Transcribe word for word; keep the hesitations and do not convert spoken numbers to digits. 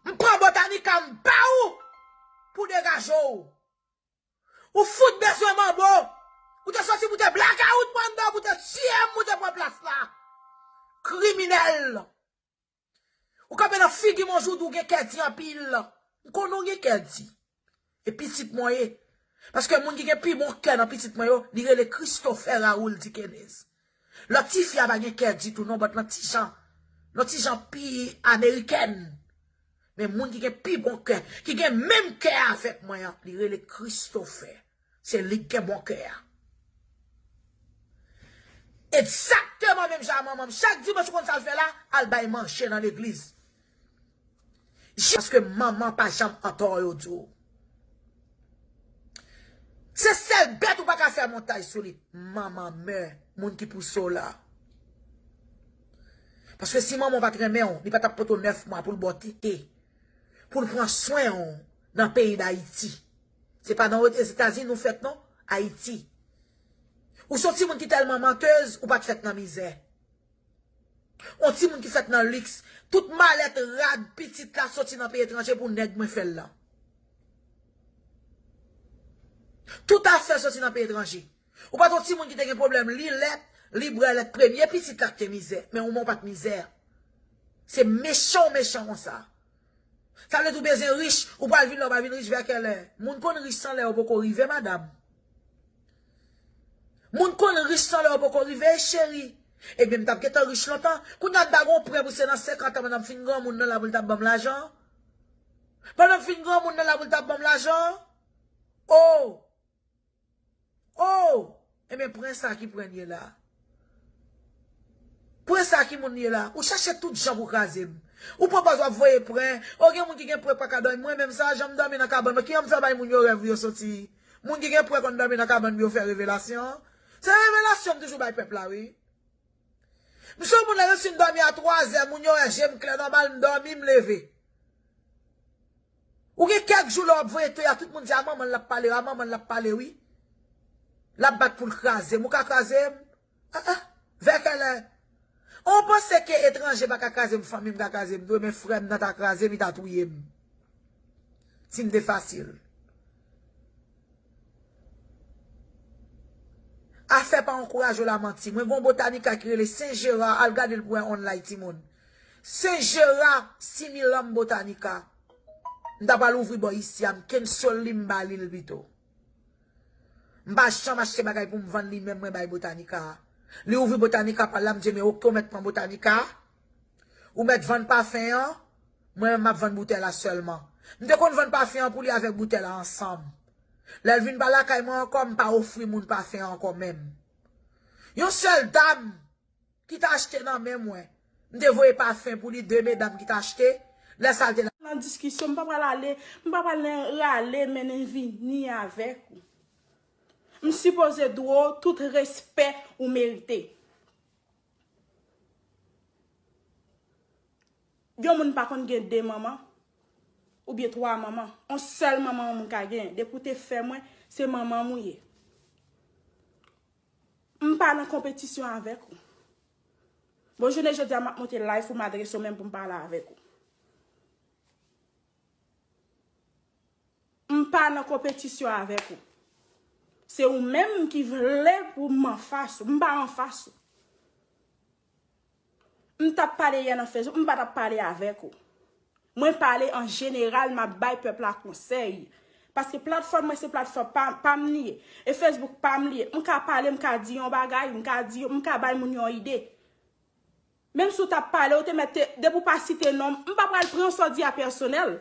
M pran Botanica, m ba ou pou degaje w. Ou fout bezwen manbo. Ou te soti pou te blakawout mwen anndan, pou te tiye m, pou te pran plas la. Kriminèl. Ou kanpe nan figi m yon jou, di w gen kè di anpil. M konnen w gen kè di. E pitit mwen w ye. Paske moun ki gen pi bon kè nan pitit mwen yo, li rele Christopher Raoul Diquenez. Lòt tifi a pa gen kè ditou non, but nan ti jan, nan ti jan pi amerikèn. Men moun ki gen pi bon kè, ki gen menm kè avèk mwen an, li rele Christopher. Se li k gen bon kè a. Egzakteman menm jan a manman m. Chak dimanch ou konn sa l fè la, al bay manje nan legliz. Jis paske manman pa janm antò yo di w. Se sèl bèt ou pa ka fè montaj sou li. Manman mè, moun ki pouse w la. Paske si manman w pa t renmen w, li pa t ap pote w nèf mwa pou l ba w tete. Pou l pran swen w nan peyi Dayiti. Se pa nan Ozetazini nou fèt non, Ayiti. Ou se yon timoun ki tèlman mantèz, ou pa t fèt nan mizè. On timoun ki fèt nan liks. Tout malèt rad pitit la soti nan peyi etranje pou nèg mwen fè l lan. Tout afè soti nan peyi etranje. Ou pa t on timoun ki te gen pwoblèm li lèt, li bwè lèt, premye pitit la k te mizè. Men ou menm ou pa t mizè. Se mechan w mechan konsa. Sa vle di w bezwen rich, ou pral vin lè w pral vin rich vè kèlè? Moun konn rich san lè yo poko rive, madanm. Moun konn rich san lè yo poko rive, cheri. Ebyen, m t ap gentan rich lontan. Kounye a m ta gon prè pou se nan senkant an, pandan m fin granmoun nan la pou l t ap ban m lajan. Pandan m fin granmoun nan la pou l t ap ban m lajan. Oh! Oh! Ebyen, pran sa ki pran ye la. Pran sa ki moun ye la. Ou chache tout jan pou kraze m. Ou pran pòz w ap voye pran. O, gen moun ki gen pran pa ka dòmi. Mwen menm sa, jan m dòmi nan kabann mwen. Kijan m fè bay moun yo rèv pou yo soti? Moun ki gen pran konn dòmi nan kabann pou yo fè revelasyon. Se revelasyon m toujou bay pèp la, wi. M se yon moun lè m fin dòmi a twazè, moun yo wè je m klè, nòmal, m dòmi, m leve. Ou gen kèk jou lè w ap voye to a, tout moun di, "A manman l ap pale, a manman l ap pale, wi." L ap bat pou l kraze m. Ou ka kraze m? Ah, ah. Vè kèlè? Ou panse ke etranje pa ka kraze m, fanmi m ka kraze m tou, men frè m nan ta kraze m, li ta touye m. Si m te fasil. Afè pa ankouraje w la manti. Mwen gon Botanica ki rele Sen Jera, al gade l pou wè online timoun. Sen Jera, similanm Botanica. M ta pral ouvri bò isi a, m cancel li, m ba li l pito. M pa janm achte bagay pou m vann li, menm mwen bay Botanica a. Li ouvri Botanica pa l la, m di, "Men oke, ou mèt pran Botanica a. Ou mèt vann pafen an, mwen menm m ap vann boutèy la sèlman." M te konn vann pafen an pou li avèk boutèy la ansanm. Lè l vin pa lakay mwen ankò, m pa ofri moun pafen an ankò menm. Yon sèl dam ki ta achte nan men mwen. M te voye pafen pou li, de medam ki ta achte. Lè sa l te la. Nan diskisyon, m pa pral ale, m pa pral nan rale, mennen vini avèk ou. M sipoze dwe w tout respè ou merite. Yon moun pa konn gen de manman, oubyen twa manman. On sèl manman yon moun ka genyen. Depi w te fè mwen, se manman m ou ye. M pa nan konpetisyon avèk ou. Bon, jounen jodi a, m ap monte live pou m adrese w menm pou m pale avèk ou. M pa nan konpetisyon avèk ou. Se ou menm ki vle pou m anfas ou. M pa anfas ou. M t ap pale yè nan Facebook, m pa t ap pale avèk ou. Mwen pale an jeneral, m ap bay pèp la konsèy. Paske platfòm mwen se platfòm pa, pa m li ye. E Facebook pa m li ye. M ka pale, m ka di yon bagay, m ka di, m ka bay moun yon ide. Menm si w t ap pale, ou te mèt te, depi w pa site non m, m pa pral pran sa w di a pèsonèl.